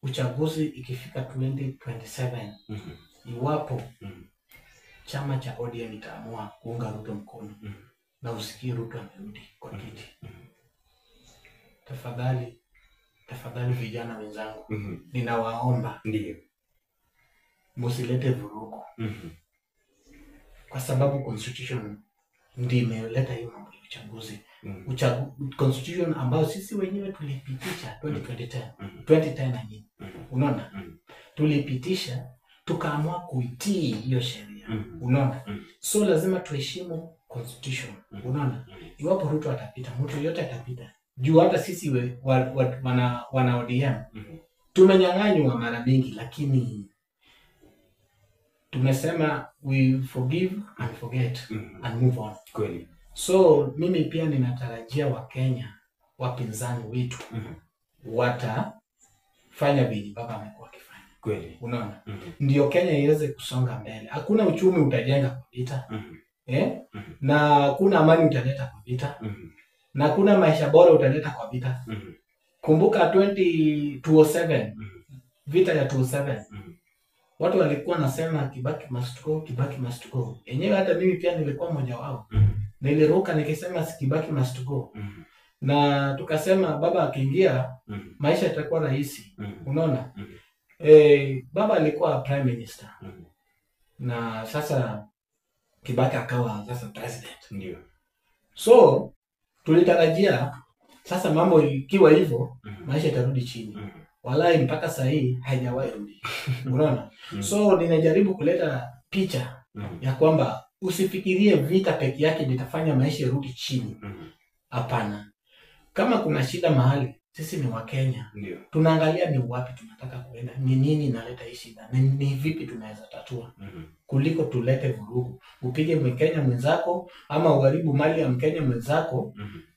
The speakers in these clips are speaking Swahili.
Uchaguzi ikifika 2027, iwapo chama cha ODM itaamua kuunga Ruto mkono na usikie Ruto amerudi kwa kiti, tafadhali tafadhali, vijana wenzangu, ninawaomba musilete vurugu, kwa sababu constitution ndio imeleta hiyo mambo ya uchaguzi. Constitution ambayo sisi wenyewe tulipitisha 2010, 2010 I mean. Unaona, tulipitisha, tukaamua kuitii hiyo sheria. Unaona, so lazima tuheshimu constitution. Unaona, iwapo Ruto atapita, mtu yoyote atapita, juu hata sisi wana ODM tumenyang'anywa mara mingi, lakini tumesema we forgive and forget and move on. So mimi pia ninatarajia Wakenya wapinzani wetu watafanya vile baba amekuwa akifanya. Unaona, ndio Kenya iweze kusonga mbele. Hakuna uchumi utajenga kwa vita, eh? Na hakuna amani utaleta kwa vita, na hakuna maisha bora utaleta kwa vita. Kumbuka 2007, vita ya 2007, watu walikuwa nasema "Kibaki must go, Kibaki must go." Enyewe hata mimi pia nilikuwa mmoja wao, niliruka nikisema "Kibaki must go", na tukasema baba akiingia maisha itakuwa rahisi. Unaona, baba alikuwa prime minister na sasa Kibaki akawa sasa president. So tulitarajia sasa mambo ikiwa hivyo, maisha itarudi chini. Walai, mpaka saa hii haijawahi rudi. Unaona? So ninajaribu kuleta picha ya kwamba usifikirie vita peke yake ndio itafanya maisha yarudi chini. Hapana. Kama kuna shida mahali, sisi ni Wakenya, tunaangalia ni wapi tunataka kuenda, ni nini inaleta hii shida, ni vipi tunaweza tatua, kuliko tulete vurugu, upige Mkenya mwenzako ama uharibu mali ya Mkenya mwenzako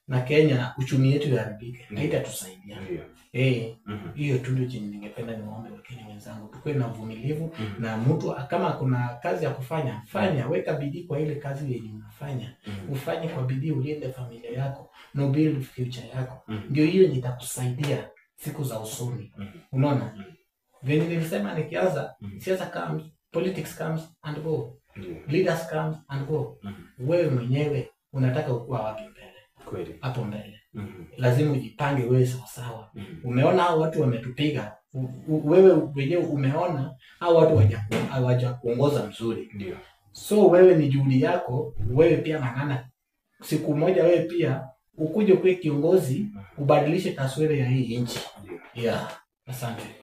na Kenya uchumi yetu iharibike, haitatusaidia. Hiyo tu ndio chenye ningependa niwaombe Wakenya wenzangu, tukuwe na uvumilivu, na mtu kama kuna kazi ya kufanya, fanya, weka bidii kwa ile kazi yenye unafanya, ufanye kwa bidii, ulinde familia yako na ubuild future yako. Ndio hiyo itakusaidia siku za usoni. Unaona, venye nilisema nikianza, siasa comes, politics comes and go, leaders comes and go. Wewe mwenyewe unataka ukuwa wapi mbele? Hapo mbele lazima ujipange wewe sawasawa. Umeona hao watu wametupiga, wewe wenyewe umeona hao watu hawaja kuongoza mzuri. So wewe ni juhudi yako, wewe pia ng'ang'ana. Siku moja wewe pia ukuje kuwe kiongozi, ubadilishe taswira ya hii nchi. Yeah, asante.